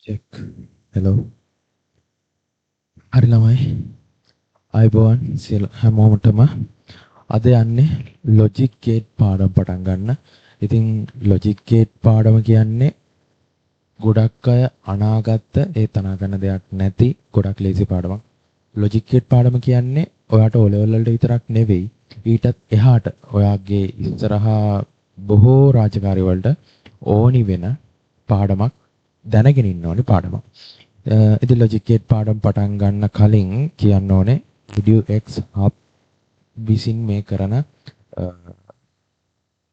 Check. Hello. හරි ළමයි, ආයුබෝවන් සියලු හැමෝටම. අද යන්නේ ලොජික් ගේට් පාඩම පටන් ගන්න. ඉතින් ලොජික් ගේට් පාඩම කියන්නේ ගොඩක් අය අනාගත්ත, ඒත් අනාගන්න දෙයක් නැති ගොඩක් ලේසි පාඩමක්. ලොජික් ගේට් පාඩම කියන්නේ ඔයාට O level වලට විතරක් නෙවෙයි, ඊටත් එහාට ඔයාගේ ඉස්සරහා බොහෝ රාජකාරි වලට ඕනි වෙන පාඩමක්, දැනගෙන ඉන්න ඕනි පාඩමක්. ඉතින් ලොජික් ගේට් පාඩම පටන් ගන්න කලින් කියන්න ඕනේ, EduX Hub විසින් මේ කරන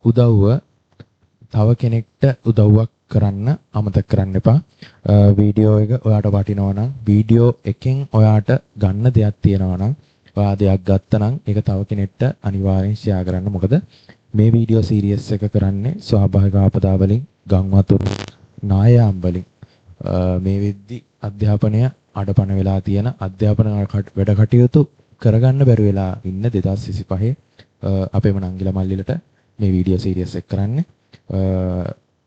උදව්ව තව කෙනෙක්ට උදව්වක් කරන්න අමතක කරන්න එපා. වීඩියෝ එක ඔයාට වටිනවා නම්, වීඩියෝ එකෙන් ඔයාට ගන්න දෙයක් තියෙනවා නම්, ඔයා දෙයක් ගත්තා නම් ඒක තව කෙනෙක්ට අනිවාර්යෙන් ෂෙයා කරන්න. මොකද මේ වීඩියෝ සීරීස් එක කරන්නේ ස්වාභාවික ආපදා වලින්, ගම් වතුර, නාය යාම් වලින් මේ වෙද්දි අධ්‍යාපනය අඩපණ වෙලා තියෙන, අධ්‍යාපන වැඩ කටයුතු කරගන්න බැරි වෙලා ඉන්න 2025 අපේම නංගිලා මල්ලිලට මේ වීඩියෝ සීරීස් එක කරන්නේ.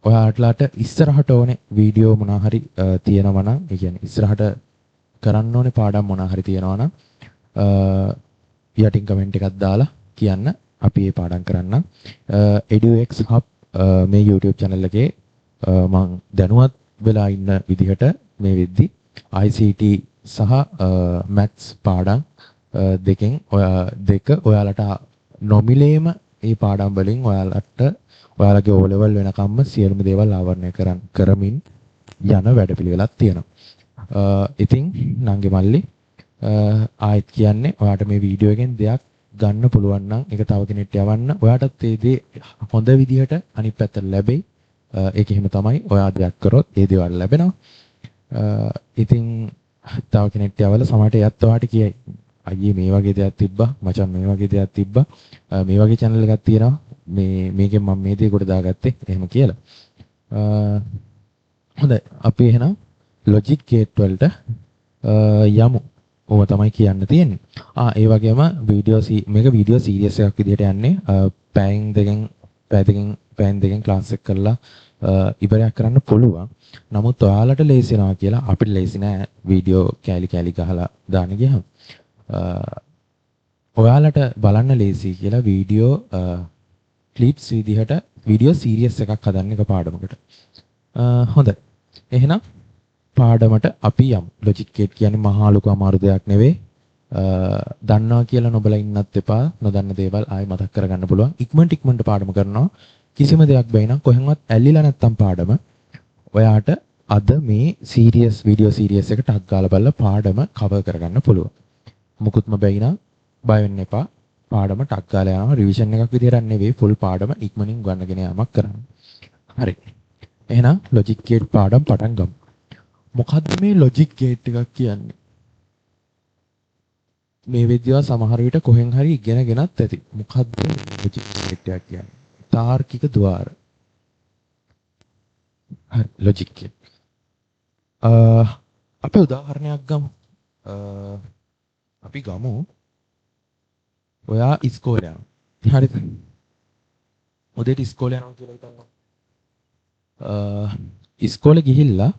ඔයාලට ඉස්සරහට ඕනේ වීඩියෝ මොනවා හරි තියෙනවා නම්, ඒ කියන්නේ ඉස්සරහට කරන්න ඕනේ පාඩම් මොනවා හරි තියෙනවා නම්, යටින් කමෙන්ට් එකක් දාලා කියන්න, අපි ඒ පාඩම් කරන්නම්. EduX Hub මේ YouTube channel එකේ මං දැනුවත් වෙලා ඉන්න විදිහට මේ වෙද්දි ICT සහ මැත්ස් පාඩම් දෙකෙන් ඔයා දෙක ඔයාලට නොමිලේම මේ පාඩම් වලින් ඔයාලට ඔයාලගේ O level වෙනකම්ම සියලුම දේවල් ආවරණය කරන් කරමින් යන වැඩපිළිවෙලක් තියෙනවා. ඉතින් නංගි මල්ලි, ආයෙත් කියන්නේ, ඔයාට මේ වීඩියෝ එකෙන් දෙයක් ගන්න පුළුවන් නම් ඒක තව කෙනෙක්ට යවන්න. ඔයාටත් ඒ දේ හොඳ විදිහට අනිත් පැත්තට ලැබෙයි. ඒක එහෙම තමයි. ඔයා දෙයක් කරොත් ඒ දේවල් ලැබෙනවා. ඉතින් තව කෙනෙක්ට යවලා සමහරට එයත් ඔයාට කියයි. අයියේ, මේ වගේ දෙයක් තිබ්බා, මචං මේ වගේ දෙයක් තිබ්බා, මේ වගේ චැනල් එකක් තියෙනවා, මේ මේකෙන් මම මේ දේ ගොඩ දාගත්තේ එහෙම කියලා. හොඳයි, අපි එහෙනම් ලොජික් ගේට් වලට යමු. ඕව තමයි කියන්න තියෙන්නේ. ආ, ඒ වගේම වීඩියෝ මේක වීඩියෝ සීරීස් එකක් විදිහට යන්නේ. පැයෙන් දෙකෙන් ක්ලාස් එක කරලා ඉවරයක් කරන්න පුළුවන්. නමුත් ඔයාලට ලේසි වෙනවා කියලා අපිට ලේසි නෑ වීඩියෝ කෑලි කෑලි ගහලා දාන්න ගියහම. ඔයාලට බලන්න ලේසි කියලා වීඩියෝ ක්ලිප්ස් විදිහට වීඩියෝ සීරීස් එකක් හදන්න එක පාඩමකට. හොඳයි. එහෙනම් පාඩමට අපි යමු. ලොජික් ගේට් කියන්නේ මහා ලොකු අමාරු දෙයක් නෙවෙයි. දන්නවා කියලා නොබලා ඉන්නත් එපා. නොදන්න දේවල් ආයෙ මතක් කරගන්න පුළුවන්. ඉක්මනට ඉක්මනට පාඩම කරනවා. කිසිම දෙයක් බැයි නම්, කොහෙන්වත් ඇල්ලිලා නැත්තම් පාඩම, ඔයාට අද මේ සීරියස් වීඩියෝ සීරියස් එක ටක් ගාලා බලලා පාඩම කවර් කරගන්න පුළුවන්. මුකුත්ම බැයි නම් බය වෙන්න එපා. පාඩම ටක් ගාලා යනවා. රිවිෂන් එකක් විදිහට නෙවෙයි, ෆුල් පාඩම ඉක්මනින් උගන්වගෙන යාමක් කරන්න. හරි. එහෙනම් ලොජික් ගේට් පාඩම් පටන් ගමු. මොකද්ද මේ ලොජික් ගේට් එකක් කියන්නේ? මේ විද්‍යාව සමහර විට කොහෙන් හරි ඉගෙනගෙනත් ඇති. මොකද්ද ලොජික් ගේට් එකක් කියන්නේ? තාර්කික ද්වාර. හරි, ලොජික් ගේට්. අපි උදාහරණයක් ගමු. අපි ගමු ඔයා ඉස්කෝලේ යනවා. හරිද? උදේට ඉස්කෝලේ යනවා කියලා හිතන්න. ඉස්කෝලේ ගිහිල්ලා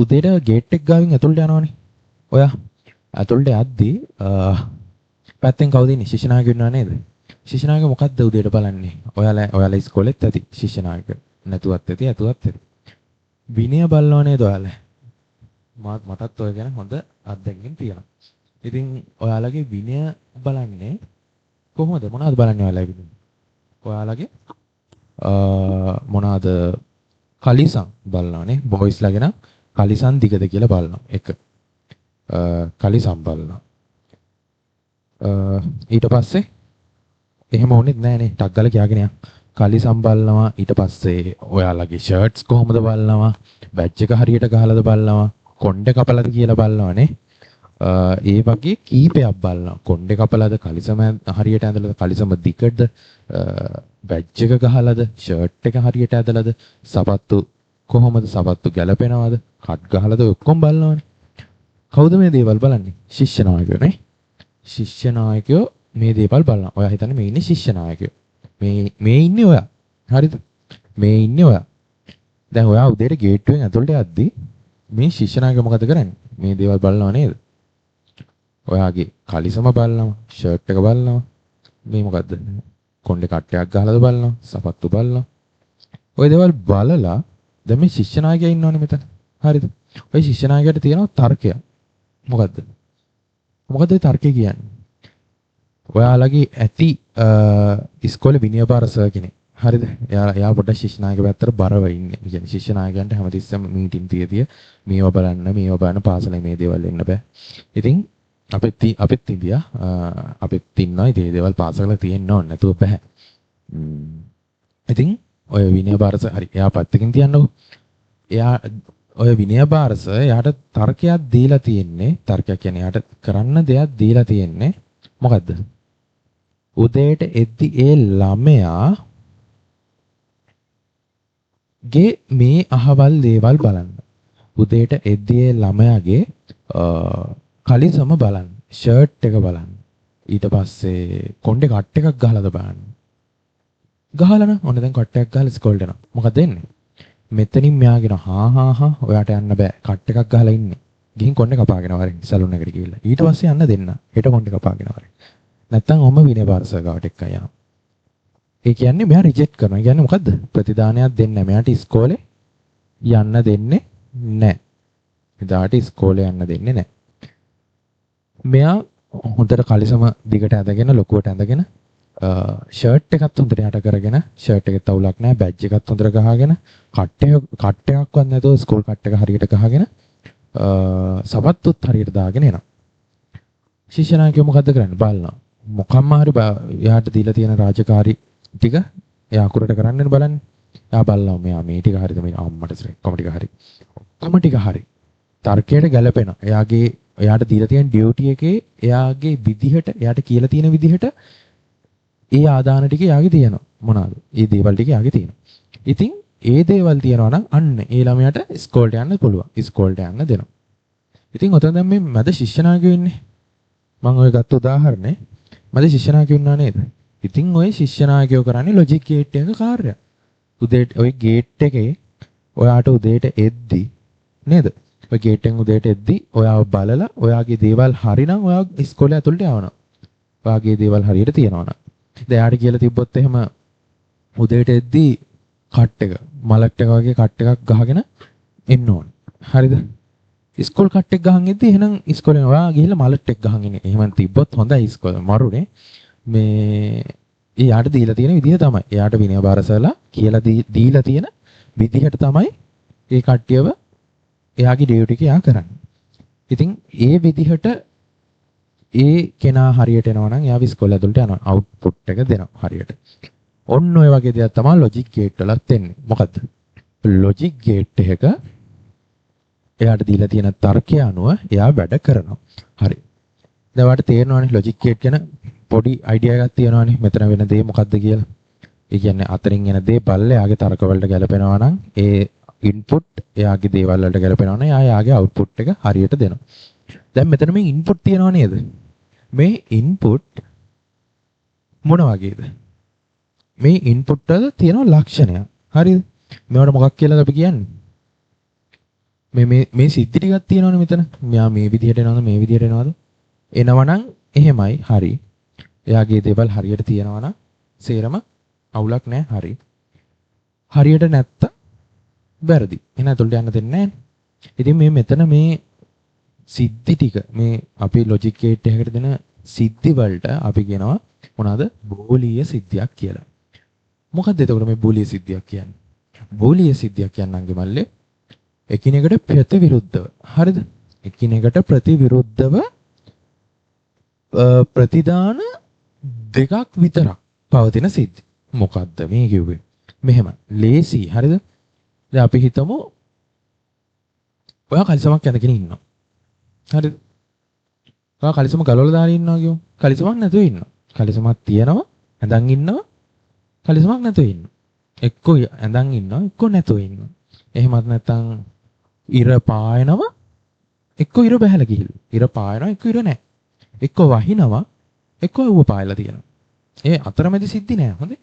උදේට ගේට් එක ගාවින් ඇතුළට යනවනේ. ඔයා ඇතුළට යද්දී පැත්තෙන් කවුද ඉන්නේ? ශිෂ්‍ය නායකයෝ ඉන්නව නේද? ශිෂ්‍ය නායක මොකද්ද උදේට බලන්නේ? ඔයාලා ඔයාලා ඉස්කෝලෙත් ඇති ශිෂ්‍ය නායක. නැතුවත් ඇති, ඇතුවත් ඇති. විනය බලනව නේද ඔයාලා? මාත් මටත් ඔය ගැන හොඳ අත්දැකීම් තියෙනවා. ඉතින් ඔයාලගේ විනය බලන්නේ කොහොමද? මොනවද බලන්නේ ඔයාලගේ විනය? ඔයාලගේ මොනවාද, කලිසම් බලනවානේ. බොයිස්ලාගේ නම් කලිසම් දිගද කියලා බලනවා. එක. කලිසම් බලනවා. ඊට පස්සේ එහෙම ඕනෙත් නෑනේ. ටක් ගාලා කියාගෙන යන්න. කලිසම් බලනවා. ඊට පස්සේ ඔයාලගේ ෂර්ට්ස් කොහොමද බලනවා. බැජ් එක හරියට ගහලාද බලනවා. කොණ්ඩේ කපලාද කියලා බලනවානේ. ඒ වගේ කීපයක් බලනවා. කොණ්ඩේ කපලාද, කලිසම හරියට ඇඳලාද, කලිසම දිගද, බැජ් එක ගහලාද, ෂර්ට් එක හරියට ඇඳලාද, සපත්තු කොහොමද, සපත්තු ගැලපෙනවද, කට් ගහලාද, ඔක්කොම බලනවානේ. කවුද මේ දේවල් බලන්නේ? ශිෂ්‍ය නායකයෝ නේ. ශිෂ්‍ය නායකයෝ මේ දේවල් බලනවා. ඔයා හිතන්නේ මේ ඉන්නේ ශිෂ්‍ය නායකයෝ. මේ මේ ඉන්නේ ඔයා. හරිද? මේ ඉන්නේ ඔයා. දැන් ඔයා උදේට ගේට්ටුවෙන් ඇතුළට යද්දි මේ ශිෂ්‍ය නායකයා මොකද කරන්නේ? මේ දේවල් බලනවා නේද? ඔයාගේ කලිසම බලනවා, ෂර්ට් එක බලනවා. මේ මොකද්ද? කොණ්ඩේ කට්ටයක් ගහලාද බලනවා, සපත්තු බලනවා. ඔය දේවල් බලලා දැන් මේ ශිෂ්‍ය නායකයා ඉන්නවනේ මෙතන. හරිද? ඔය ශිෂ්‍ය නායකයාට තියෙනවා තර්කයක්. මොකද්ද? මොකද්ද ඒ තර්කය කියන්නේ? ඔයාලගේ ඇති ඉස්කෝලේ විනය භාර සර් කෙනෙක්. හරිද? එයා එයා පොඩ්ඩක් ශිෂ්‍ය නායක පැත්තට බරව ඉන්නේ. ඒ කියන්නේ ශිෂ්‍ය නායකයන්ට හැමතිස්සෙම මීටින් තිය තිය මේවා බලන්න මේවා බලන්න පාසලේ මේ දේවල් එන්න බෑ. ඉතින් අපිත් අපිත් ඉඳියා අපිත් ඉන්නවා. ඉතින් මේ දේවල් පාසලේ තියෙන්න ඕනේ නැතුව බෑ. ඉතින් ඔය විනය භාර සර් හරි එයා පැත්තකින් තියන්නකෝ. එයා ඔය විනය භාර සර් එයාට තර්කයක් දීලා තියෙන්නේ, තර්කයක් කියන්නේ එයාට කරන්න දෙයක් දීලා තියෙන්නේ මොකද්ද? උදේට එද්දි ඒ ළමයා ගේ මේ අහවල් දේවල් බලන්න. උදේට එද්දි ඒ ළමයාගේ කලිසම බලන්න. ෂර්ට් එක බලන්න. ඊට පස්සේ කොණ්ඩේ කට් එකක් ගහලාද බලන්න. ගහලා නම් ඔන්න දැන් කට් එකක් ගහලා ඉස්කෝලේට එනවා. මොකද වෙන්නේ? මෙතනින් මෙයා කියනවා හා හා හා ඔයාට යන්න බෑ. කට් එකක් ගහලා ඉන්නේ. ගිහින් කොණ්ඩේ කපාගෙන වරෙන් සලූන් එකට ගිහිල්ලා. ඊට පස්සේ යන්න දෙන්න. හෙට කොණ්ඩේ කපාගෙන වරෙන්. නැත්තම් ඔහම විනය භාර සර් ගාවට එක්කන් යනවා. ඒ කියන්නේ මෙයා රිජෙක්ට් කරනවා. ඒ කියන්නේ මොකද්ද? ප්‍රතිදානයක් දෙන්නේ නැහැ. මෙයාට ඉස්කෝලේ යන්න දෙන්නේ නැහැ. එදාට ඉස්කෝලේ යන්න දෙන්නේ නැහැ. මෙයා හොඳට කලිසම දිගට ඇඳගෙන ලොකුවට ඇඳගෙන ෂර්ට් එකත් හොඳට යට කරගෙන, ෂර්ට් එකෙත් අවුලක් නැහැ, බැජ් එකත් හොඳට ගහගෙන, කට් එක කට් එකක්වත් නැතුව ස්කූල් කට් එක හරියට ගහගෙන, සපත්තුත් හරියට දාගෙන එනවා. ශිෂ්‍ය නායකයෝ මොකද්ද කරන්නේ? බලනවා. මොකම්ම හරි එයාට දීලා තියෙන රාජකාරි ටික එයා අකුරට කරන්නනේ බලන්නේ. එයා බලනවා මෙයා මේ ටික හරිද, මේ අම්මට සර් ඔක්කොම ටික හරි. ඔක්කොම ටික හරි. තර්කයට ගැලපෙනවා. එයාගේ එයාට දීලා තියෙන ඩියුටි එකේ එයාගේ විදිහට එයාට කියලා තියෙන විදිහට ඒ ආදාන ටික එයාගේ තියෙනවා. මොනවාද? ඒ දේවල් ටික එයාගේ තියෙනවා. ඉතින් ඒ දේවල් තියෙනවා නම් අන්න ඒ ළමයාට ඉස්කෝලේට යන්න පුළුවන්. ඉස්කෝලේට යන්න දෙනවා. ඉතින් ඔතන දැන් මේ මැද ශිෂ්‍ය නායකයෝ ඉන්නේ. මම ඔය ගත්ත උදාහරණේ මැද ශිෂ්‍ය නායකයෝ ඉන්නා නේද? ඉතින් ඔය ශිෂ්‍ය නායකයෝ කරන්නේ ලොජික් ගේට් එකක කාර්යයක්. උදේට ඔය ගේට් එකේ ඔයාට උදේට එද්දි නේද? ඔය ගේට් එකෙන් උදේට එද්දි ඔයාව බලලා ඔයාගේ දේවල් හරිනම් ඔයා ඉස්කෝලේ ඇතුළට යවනවා. ඔයාගේ දේවල් හරියට තියෙනවා නම්. දැන් එයාට කියලා තිබ්බොත් එහෙම උදේට එද්දි කට් එක මලට් එක වගේ කට් එකක් ගහගෙන එන්න ඕන. හරිද? ඉස්කෝල් කට් එක ගහන් එද්දි එහෙනම් ඉස්කෝලේ ඔයා ගිහිල්ලා මලට් එක ගහන් එන්නේ. එහෙම තිබ්බොත් හොඳයි ඉස්කෝලේ මරුනේ. මේ එයාට දීලා තියෙන විදිහ තමයි. එයාට විනය භාර සර්ලා කියලා දීලා තියෙන විදිහට තමයි ඒ කට්ටියව එයාගේ ඩියුටි එක එයා කරන්නේ. ඉතින් ඒ විදිහට ඒ කෙනා හරියට එනවා නම් එයාව ඉස්කෝලේ ඇතුළට යනවා. අවුට්පුට් එක දෙනවා හරියට. ඔන්න ඔය වගේ දෙයක් තමයි ලොජික් ගේට් වලත් එන්නේ. මොකද්ද? ලොජික් ගේට් එකක එයාට දීලා තියෙන තර්කය අනුව එයා වැඩ කරනවා. හරි. දැන් ඔයාලට තේරෙනවනේ ලොජික් ගේට් ගැන පොඩි අයිඩියා එකක් තියෙනවනේ මෙතන වෙන දේ මොකද්ද කියලා. ඒ කියන්නේ අතරින් එන දේ බලලා එයාගේ තර්ක වලට ගැලපෙනවා නම්, ඒ ඉන්පුට් එයාගේ දේවල් වලට ගැලපෙනවා නම්, එයා එයාගේ අවුට්පුට් එක හරියට දෙනවා. දැන් මෙතන මේ ඉන්පුට් තියෙනව නේද? මේ ඉන්පුට් මොන වගේද? මේ ඉන්පුට් වල තියෙන ලක්ෂණයක්. හරිද? මේවට මොකක් කියලාද අපි කියන්නේ? මේ මේ මේ සිද්ධි ටිකක් තියෙනවනේ මෙතන. මෙයා මේ විදිහට එනවද, මේ විදිහට එනවද? එනවනම් එහෙමයි, හරි. එයාගේ දේවල් හරියට තියෙනවා නම් සේරම අවුලක් නෑ, හරි. හරියට නැත්තම් වැරදි. එහෙනම් ඇතුළට යන්න දෙන්නේ නෑනේ. ඉතින් මේ මෙතන මේ සිද්ධි ටික, මේ අපි ලොජික් ගේට් එකකට දෙන සිද්ධි වලට අපි කියනවා මොනවාද? බෝලීය සිද්ධියක් කියලා. මොකද්ද එතකොට මේ බෝලීය සිද්ධියක් කියන්නේ? බෝලීය සිද්ධියක් කියන්නේ අංගෙ මල්ලේ එකිනෙකට ප්‍රතිවිරුද්ධව. හරිද? එකිනෙකට ප්‍රතිවිරුද්ධව ප්‍රතිදාන දෙකක් විතරක් පවතින සිද්ධි. මොකද්ද මේ කිව්වේ? මෙහෙම ලේසි, හරිද? දැන් අපි හිතමු ඔයා කලිසමක් ඇඳගෙන ඉන්නවා. හරිද? ඔයා කලිසම ගලවලා දාලා ඉන්නවා කියමු. කලිසමක් නැතුව ඉන්නවා. කලිසමක් තියෙනවා, ඇඳන් ඉන්නවා, කලිසමක් නැතුව ඉන්නවා. එක්කෝ ඇඳන් ඉන්නවා, එක්කෝ නැතුව ඉන්නවා. එහෙමත් නැත්නම් ඉර පායනවා, එක්කෝ ඉර බහැලා ගිහිල්ලා. ඉර පායනවා, එක්කෝ ඉර නැහැ. එක්කෝ වහිනවා, එක්කෝ අවුව පායලා තියෙනවා. ඒ අතරමැදි සිද්ධි නෑ, හොඳේ.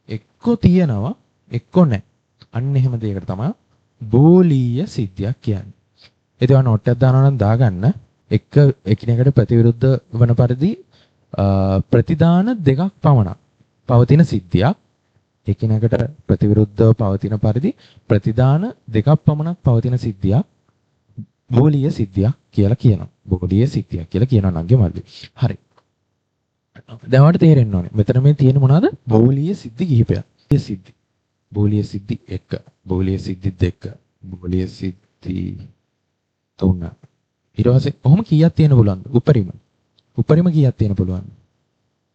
එක්කෝ තියෙනවා, එක්කෝ නෑ. අන්න එහෙම දෙයකට තමයි බෝලීය සිද්ධියක් කියන්නේ. ඉතින් ඔයා නෝට් එකක් දානවා නම් දාගන්න. එක එකිනෙකට ප්‍රතිවිරුද්ධ වන පරිදි ප්‍රතිදාන දෙකක් පමණක් පවතින සිද්ධියක්. එකිනෙකට ප්‍රතිවිරුද්ධව පවතින පරිදි ප්‍රතිදාන දෙකක් පමණක් පවතින සිද්ධියක් බෝලීය සිද්ධියක් කියලා කියනවා. බෝලීය සිද්ධියක් කියලා කියනවා නංගි මල්ලි. හරි. දැන් ඔයාලට තේරෙන්න ඕනේ. මෙතන මේ තියෙන මොනවාද? බෝලීය සිද්ධි කිහිපයක්. සිද්ධි. බෝලීය සිද්ධි 1, බෝලීය සිද්ධි 2, බෝලීය සිද්ධි 3. ඊට පස්සේ ඔහොම කීයක් තියෙන්න පුළුවන්ද? උපරිම. උපරිම කීයක් තියෙන්න පුළුවන්ද?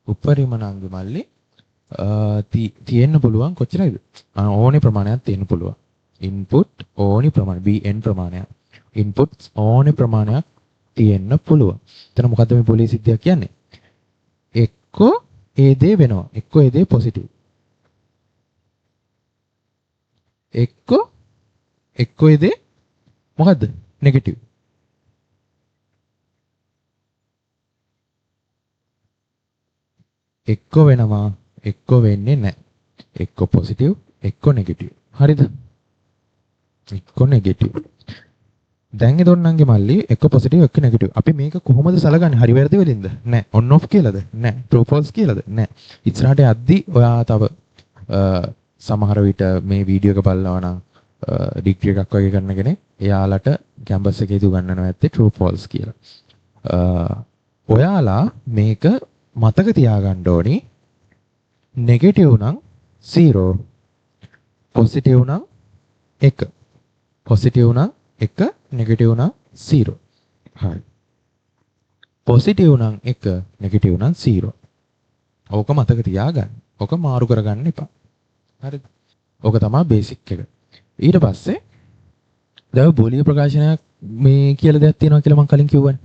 උපරිම නංගි මල්ලි තියෙන්න පුළුවන් කොච්චරයිද? ඕනි ප්‍රමාණයක් තියෙන්න පුළුවන්. ඉන්පුට් ඕනි ප්‍රමාණය BN ප්‍රමාණයක්. ඉන්පුට්ස් ඕනි ප්‍රමාණයක් තියෙන්න පුළුවන්. එතන මොකද්ද මේ බෝලීය සිද්ධියක් කියන්නේ? එක්කෝ ඒ දේ වෙනවා. එක්කෝ ඒ දේ පොසිටිව්. එක්කෝ එක්කෝ ඒ දේ මොකද්ද? නෙගටිව්. එක්කෝ වෙනවා එක්කෝ වෙන්නේ නැහැ. එක්කෝ පොසිටිව් එක්කෝ නෙගටිව්. හරිද? එක්කෝ නෙගටිව්. දැන් එතකොට නංගි මල්ලි එක්ක පොසිටිව් එක්ක නෙගටිව්. අපි මේක කොහොමද සලකන්නේ? හරි වැරදි වලින්ද? නෑ. ඔන් ඔෆ් කියලාද? නෑ. ට්‍රූ ෆෝල්ස් කියලාද? නෑ. ඉස්සරහට යද්දි ඔයා තව සමහර විට මේ වීඩියෝ එක බලනවා නම් ඩිග්‍රී එකක් වගේ කරන කෙනෙක් එයාලට කැම්පස් එකේදී උගන්වනවා ඇත්තේ ට්‍රූ ෆෝල්ස් කියලා. ඔයාලා මේක මතක තියාගන්න ඕනි. නෙගටිව් නම් 0, පොසිටිව් නම් 1. පොසිටිව් නම් 1, නෙගටිව් නම් 0. හරි. පොසිටිව් නම් 1, නෙගටිව් නම් 0. ඕක මතක තියාගන්න. ඕක මාරු කරගන්න එපා. හරිද? ඕක තමයි බේසික් එක. ඊට පස්සේ දැන් බෝලීය ප්‍රකාශනයක් මේ කියලා දෙයක් තියෙනවා කියලා මං කලින් කිව්වනේ.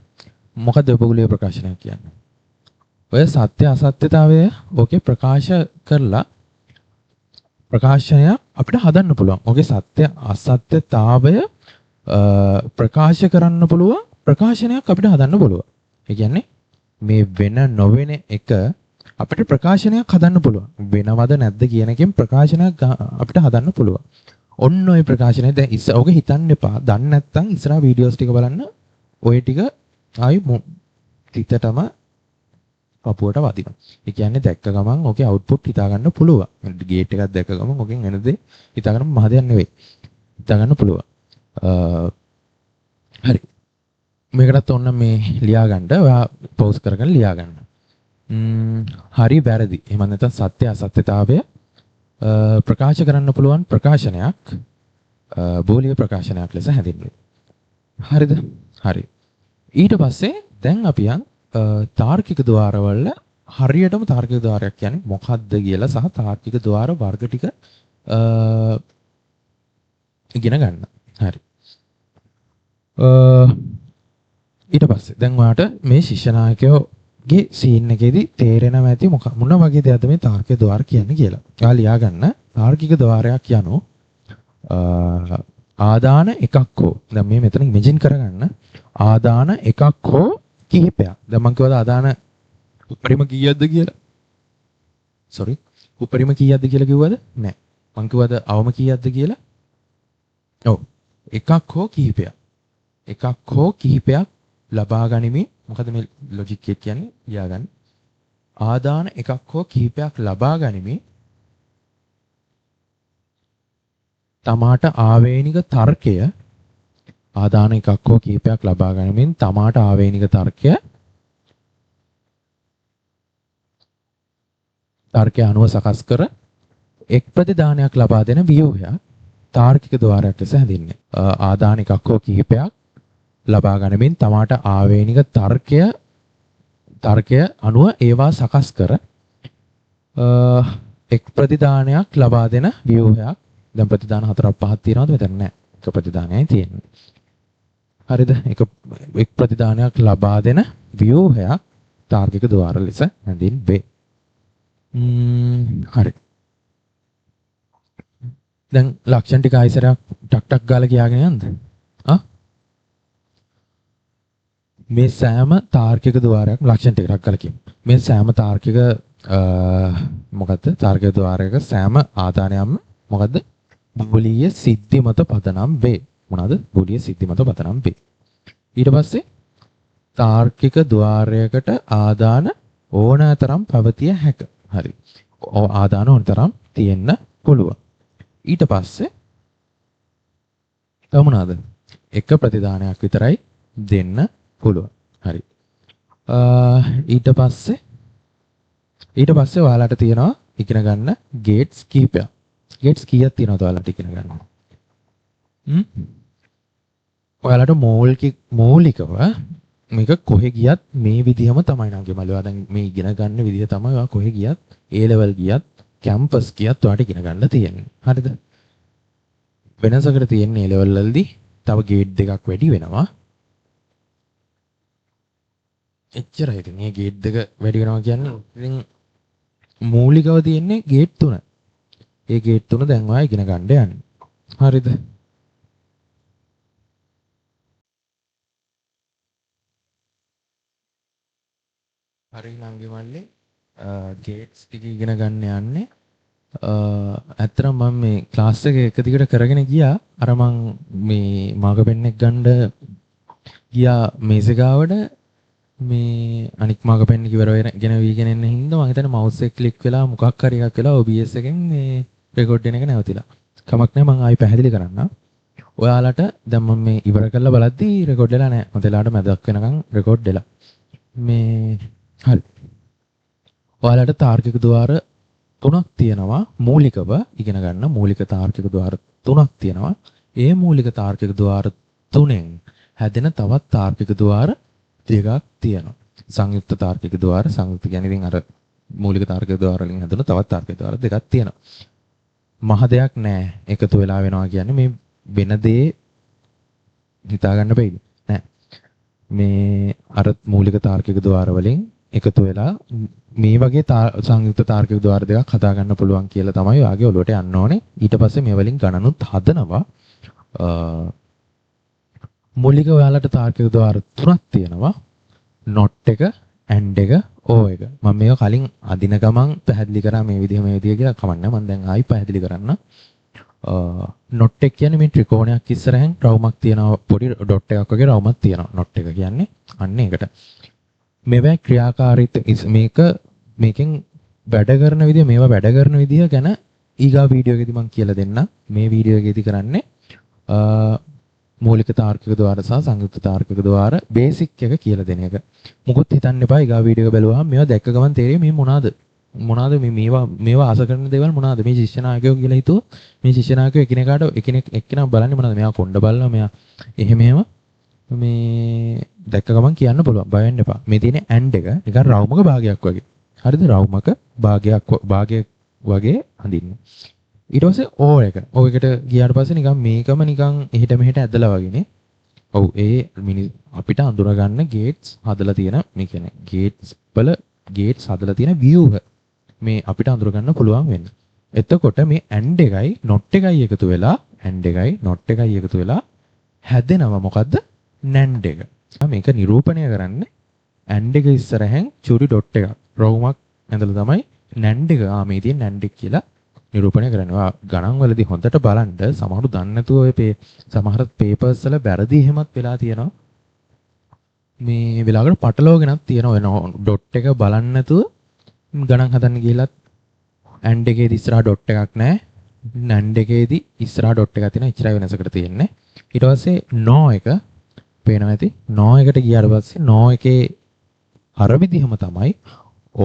මොකද්ද බෝලීය ප්‍රකාශනයක් කියන්නේ? ඔය සත්‍ය අසත්‍යතාවය ඕකේ ප්‍රකාශ කරලා ප්‍රකාශනයක් අපිට හදන්න පුළුවන්. ඕකේ සත්‍ය අසත්‍යතාවය ප්‍රකාශ කරන්න පුළුවන් ප්‍රකාශනයක් අපිට හදන්න පුළුවන්. ඒ කියන්නේ මේ වෙන නොවන එක අපිට ප්‍රකාශනයක් හදන්න පුළුවන්. වෙනවද නැද්ද කියන එකෙන් ප්‍රකාශනයක් අපිට හදන්න පුළුවන්. ඔන්න ඔය ප්‍රකාශනය දැන් ඔක හිතන්න එපා. දන්නේ නැත්නම් ඉස්සරහ වීඩියෝස් ටික බලන්න. ඔය ටික ආයි තිතටම පපුවට වදිනවා. ඒ කියන්නේ දැක්ක ගමන් ඔකේ අවුට්පුට් හිතා ගන්න පුළුවන්. ගේට් එකක් දැක්ක ගමන් ඔකෙන් එන දේ හිතා ගන්න මහ දෙයක් නෙවෙයි. හිතා ගන්න පුළුවන්. හරි. මේකටත් ඕන මේ ලියා ගන්න. ඔයා පෝස් කරගෙන ලියා ගන්න. හරි වැරදි. එහෙම නැත්නම් සත්‍ය අසත්‍යතාවය ප්‍රකාශ කරන්න පුළුවන් ප්‍රකාශනයක් බෝලීය ප්‍රකාශනයක් ලෙස හැඳින්වේ. හරිද? හරි. ඊට පස්සේ දැන් අපි යන් තාර්කික ద్వාරවල හරියටම තාර්කික ద్వාරයක් කියන්නේ මොකක්ද කියලා සහ තාර්කික ద్వාර වර්ග ටික ඉගෙන ගන්න. හරි. ඊට පස්සේ දැන් ඔයාට මේ ශිෂ්‍ය නායකයෝගේ සීන් එකේදී තේරෙනවා ඇති මොන වගේ දෙයක්ද මේ තාර්කික ద్వාර කියන්නේ කියලා. ඔයා ලියා ගන්න තාර්කික ద్వාරයක් යනු ආදාන එකක් හෝ දැන් මේ මෙතන ඉමේජින් කරගන්න ආදාන එකක් හෝ කිහිපයක්. දැන් මං කිව්වද ආදාන උපරිම කීයක්ද කියලා? සෝරි. උපරිම කීයක්ද කියලා කිව්වද? නෑ. මං කිව්වද අවම කීයක්ද කියලා? ඔව්. එකක් හෝ කිහිපයක්. එකක් හෝ කිහිපයක් ලබා ගනිමින් මොකද මේ ලොජික් එක කියන්නේ? ලියාගන්න. ආදාන එකක් හෝ කිහිපයක් ලබා ගනිමින් තමාට ආවේනික තර්කය ආදාන එකක් හෝ කිහිපයක් ලබා ගනිමින් තමාට ආවේනික තර්කය අනුව සකස් කර එක් ප්‍රතිදානයක් ලබා දෙන ව්‍යුහයක් තාර්කික ద్వාරයක් ලෙස හැඳින්වේ. ආදාන එකක් හෝ කිහිපයක් ලබා ගනිමින් තමාට ආවේනික තර්කය අනුව ඒවා සකස් කර එක් ප්‍රතිදානයක් ලබා දෙන ව්‍යුහයක්. දැන් ප්‍රතිදාන 4ක් 5ක් තියෙනවද මෙතන? නෑ. එක ප්‍රතිදානයයි තියෙන්නේ. හරිද? එක් ප්‍රතිදානයක් ලබා දෙන ව්‍යුහයක් තාර්කික ద్వාර ලෙස හැඳින්වේ. හරි. දැන් ලක්ෂණ ටික ආයිසරයක් ටක් ටක් ගාලා කියාගෙන යන්නද? ආ? මේ සෑම තාර්කික ద్వාරයක්ම ලක්ෂණ ටික ටක් ගාලා කියමු. මේ සෑම තාර්කික මොකද්ද? තාර්කික ద్వාරයක සෑම ආදානයක්ම මොකද්ද? බෝලීය සිද්ධි මත පදනම් වේ. මොනවාද? බූලිය සිද්ධි මත පදනම් වේ. ඊට පස්සේ තාර්කික ද්වාරයකට ආදාන ඕනෑතරම් පැවතිය හැක. හරි. ආදාන ඕනතරම් තියෙන්න පුළුවන්. ඊට පස්සේ තව මොනවාද? එක ප්‍රතිදානයක් විතරයි දෙන්න පුළුවන්. හරි. ඊට පස්සේ ඔයාලට තියෙනවා ඉගෙන ගන්න ගේට්ස් කීපයක්. ගේට්ස් කීයක් තියෙනවද ඔයාලට ඉගෙන ගන්න? ඔයාලට මූලිකව මේක කොහෙ ගියත් මේ විදිහම තමයි නංගි මල්ලි. ඔයා දැන් මේ ඉගෙන ගන්න විදිහ තමයි ඔයා කොහෙ ගියත් A level ගියත් කැම්පස් ගියත් ඔයාට ඉගෙන ගන්න තියෙන්නේ. හරිද? වෙනසකට තියෙන්නේ A level වලදී තව ගේට් දෙකක් වැඩි වෙනවා. එච්චරයි ඉතින්. මේ ගේට් දෙක වැඩි වෙනවා කියන්නේ ඉතින් මූලිකව තියෙන්නේ ගේට් තුන. ඒ ගේට් තුන දැන් ඔයා ඉගෙන ගන්න යන්නේ. හරිද? හරි නංගි මල්ලි ගේට්ස් ටික ඉගෙන ගන්න යන්නේ. ඇත්තටම මම මේ ක්ලාස් එක එක දිගට කරගෙන ගියා. අර මං මේ මාකර් පෙන් එක ගන්න ගියා මේසෙ ගාවට. මේ අනික් මාකර් පෙන් එක ඉවර වෙගෙන වීගෙන එන්න හින්දා මං හිතන්නේ මවුස් එක ක්ලික් වෙලා මොකක් හරි එකක් වෙලා OBS එකෙන් මේ රෙකෝඩ් වෙන එක නැවතිලා. කමක් නෑ මං ආයි පැහැදිලි කරන්නම්. ඔයාලට දැන් මම මේ ඉවර කරලා බලද්දී රෙකෝඩ් වෙලා නෑ. මොකද එලාට මැදක් වෙනකන් රෙකෝඩ් වෙලා. මේ හරි. ඔයාලට තාර්කික ද්වාර තුනක් තියෙනවා මූලිකව ඉගෙන ගන්න මූලික තාර්කික ද්වාර තුනක් තියෙනවා. ඒ මූලික තාර්කික ද්වාර තුනෙන් හැදෙන තවත් තාර්කික ද්වාර දෙකක් තියෙනවා. සංයුක්ත තාර්කික ද්වාර, සංයුක්ත කියන්නේ ඉතින් අර මූලික තාර්කික ද්වාර වලින් හැදුණු තවත් තාර්කික ද්වාර දෙකක් තියෙනවා. මහ දෙයක් නෑ. එකතු වෙලා වෙනවා කියන්නේ මේ වෙන දේ හිතා ගන්න බැයිද? නෑ. මේ අර මූලික තාර්කික ද්වාර වලින් එකතු වෙලා මේ වගේ සංයුක්ත තාර්කික ද්වාර දෙකක් හදා ගන්න පුළුවන් කියලා තමයි ඔයාගේ ඔළුවට යන්න ඕනේ. ඊට පස්සේ මේ වලින් ගණනුත් හදනවා. මූලික ඔයාලට තාර්කික ද්වාර තුනක් තියෙනවා. Not එක, and එක, or එක. මම මේක කලින් අදින ගමන් පැහැදිලි කරා මේ විදිහ මේ විදිහ කියලා. කමක් නෑ. මම දැන් ආයි පැහැදිලි කරන්න. Not එක කියන්නේ මේ ත්‍රිකෝණයක් ඉස්සරහෙන් රවුමක් තියෙනවා, පොඩි ඩොට් එකක් වගේ රවුමක් තියෙනවා. Not එක කියන්නේ අන්න ඒකට. මේවා ක්‍රියාකාරීත්වය මේක මේකෙන් වැඩ කරන විදිය, මේවා වැඩ කරන විදිය ගැන ඊගා වීඩියෝ එකේදී මම කියලා දෙන්නම්. මේ වීඩියෝ එකේදී කරන්නේ මූලික තාර්කික ද්වාර සහ සංයුක්ත තාර්කික ද්වාර බේසික් එක කියලා දෙන එක. මොකොත් හිතන්න එපා ඊගා වීඩියෝ එක බැලුවාම මේවා දැක්ක ගමන් තේරෙයි මේ මොනවාද? මොනවාද මේ මේවා ආස කරන දේවල් මොනවාද? මේ ශිෂ්‍ය නායකයෝ කියලා හිතුවොත් මේ ශිෂ්‍ය නායකයෝ එකිනෙකාට එකිනෙක එක්කෙනා බලන්නේ මොනවාද? මෙයා කොණ්ඩ බලනවා, මෙයා එහෙම එහෙම මේ දැක්ක ගමන් කියන්න පුළුවන්. බය වෙන්න එපා. මේ තියෙන ඇන්ඩ් එක නිකන් රවුමක භාගයක් වගේ. හරිද? රවුමක භාගයක් වගේ අඳින්න. ඊට පස්සේ ඕ එක. ඕ එකට ගියාට පස්සේ නිකන් මේකම නිකන් එහෙට මෙහෙට ඇදලා වගේනේ. ඔව් ඒ අපිට අඳුර ගන්න ගේට්ස් හදලා තියෙන, මේ කියන්නේ ගේට්ස් වල ගේට්ස් හදලා තියෙන ව්‍යුහ මේ අපිට අඳුර ගන්න පුළුවන් වෙන්න. එතකොට මේ ඇන්ඩ් එකයි නොට් එකයි එකතු වෙලා, ඇන්ඩ් එකයි නොට් එකයි එකතු වෙලා හැදෙනවා මොකද්ද? නැන්ඩ් එක. මේක නිරූපණය කරන්නේ ඇන්ඩ් එක ඉස්සරහෙන් චුරි ඩොට් එකක් රවුමක් ඇඳලා තමයි නැන්ඩ් එක, මේ තියෙන නැන්ඩ් එක කියලා නිරූපණය කරන්නේ. ඔයා ගණන් වලදී හොඳට බලන්න, සමහරු දන්නේ නැතුව ඔය සමහර පේපර්ස් වල වැරදි එහෙමත් වෙලා තියෙනවා. මේ වෙලාවකට පටලවාගෙනත් තියෙනවා. ඔය ඩොට් එක බලන්න නැතුව ගණන් හදන්න ගිහලත් ඇන්ඩ් එකේදී ඉස්සරහා ඩොට් එකක් නැහැ. නැන්ඩ් එකේදී ඉස්සරහා ඩොට් එකක් තියෙනවා. ඉච්චරයි වෙනසකට තියෙන්නේ. ඊට පස්සේ නෝ එක පේනවා ඇති. නෝ එකට ගියාට පස්සේ නෝ එකේ අර විදිහම තමයි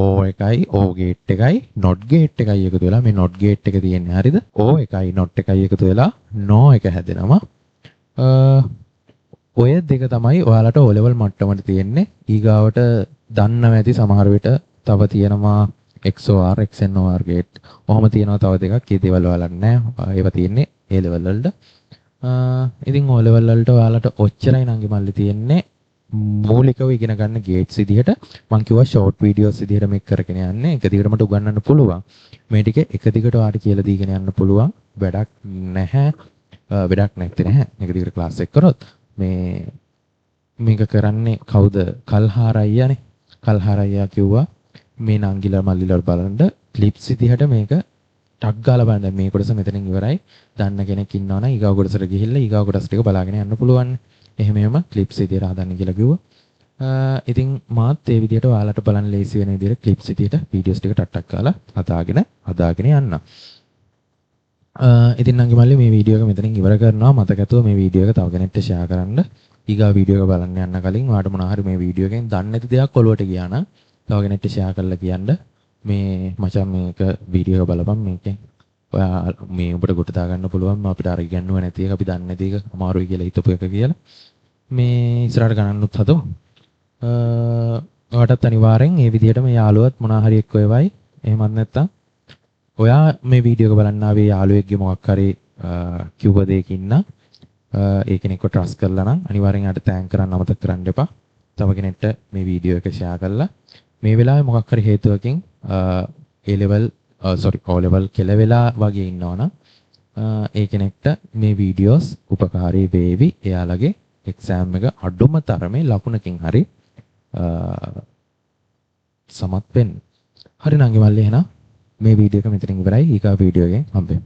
ඕ එකයි ඕ ගේට් එකයි නොට් ගේට් එකයි එකතු වෙලා මේ නොට් ගේට් එක තියෙන්නේ. හරිද? ඕ එකයි නොට් එකයි එකතු වෙලා නෝ එක හැදෙනවා. ඔය දෙක තමයි ඔයාලට O level මට්ටමට තියෙන්නේ. ඊගාවට දන්නව ඇති සමහර විට තව තියෙනවා XOR, XNOR gate. ඔහොම තියෙනවා තව දෙකක්. ඒ දේවල් ඔයාලට නෑ. ඒවා තියෙන්නේ A level වලට. ඉතින් O level වලට ඔයාලට ඔච්චරයි නංගි මල්ලි තියෙන්නේ. මූලිකව ඉගෙන ගන්න ගේට්ස් විදිහට මං කිව්වා ෂෝට් වීඩියෝස් විදිහට මේක කරගෙන යන්නේ. එක දිගට මට උගන්වන්න පුළුවන්. මේ ටික එක දිගට ඔයාලට කියලා දීගෙන යන්න පුළුවන්. වැඩක් නැහැ. වැඩක් නැත්තේ නැහැ. එක දිගට ක්ලාස් එක කරොත් මේක කරන්නේ කවුද? කල්හාර අයියානේ. කල්හාර අයියා කිව්වා මේ නංගිලා මල්ලිලා බලන්න ක්ලිප්ස් විදිහට මේක ටක් ගාලා බලන්න. දැන් මේ කොටස මෙතනින් ඉවරයි. දන්න කෙනෙක් ඉන්නවා නම් ඊගාව කොටසට ගිහිල්ලා ඊගාව කොටස් ටික බලාගෙන යන්න පුළුවන්. එහෙම එහෙම ක්ලිප්ස් විදියට හදන්න කියලා කිව්වා. ඉතින් මාත් ඒ විදියට ඔයාලට බලන්න ලේසි වෙන විදියට ක්ලිප්ස් විදියට වීඩියෝස් ටික ටක් ටක් ගාලා හදාගෙන හදාගෙන යන්න. ඉතින් නංගි මල්ලි, මේ වීඩියෝ එක මෙතනින් ඉවර කරනවා. මතක ඇතුව මේ වීඩියෝ එක තව කෙනෙක්ට ෂෙයා කරන්න. ඊගා වීඩියෝ එක බලන්න යන්න කලින් ඔයාලට මොනවා හරි මේ වීඩියෝ එකෙන් දන්නේ නැති දෙයක් ඔලුවට ගියා නම් තව කෙනෙක්ට ෂෙයා කරලා කියන්න, මේ මචං, මේක වීඩියෝ එක බලපන්, මේකෙන් ඔයා මේ උඹට ගොඩ දාගන්න පුළුවන් අපිට අර ඉගැන්නුව නැති එක, අපි දන්නේ නැති එක, අමාරුයි කියලා හිතපු එක කියලා. මේ ඉස්සරහට ගණන්නුත් හදමු. ඔයාටත් අනිවාර්යෙන් මේ විදිහටම යාළුවත් මොනවා හරි එක්ක එවයි. එහෙමත් නැත්නම් ඔයා මේ වීඩියෝ එක බලන්න ආවේ යාළුවෙක්ගේ මොකක් හරි කිව්ව දෙයකින් නම්, ඒ කෙනෙක්ව ට්‍රස්ට් කරලා නම්, අනිවාර්යෙන් එයාට thank කරන්න අමතක කරන්න එපා. තව කෙනෙක්ට මේ වීඩියෝ එක ෂෙයා කරලා. මේ වෙලාවේ මොකක් හරි හේතුවකින් A level, sorry, O level කෙලවෙලා වගේ ඉන්නවනම් ඒ කෙනෙක්ට මේ වීඩියෝස් උපකාරී වේවි, එයාලගේ එක්සෑම් එක අඩුම තරමේ ලකුණකින් හරි සමත් වෙන්න. හරි නංගි මල්ලි, එහෙනම් මේ වීඩියෝ එක මෙතනින් ඉවරයි. ඊගා වීඩියෝ එකෙන් හම්බෙමු.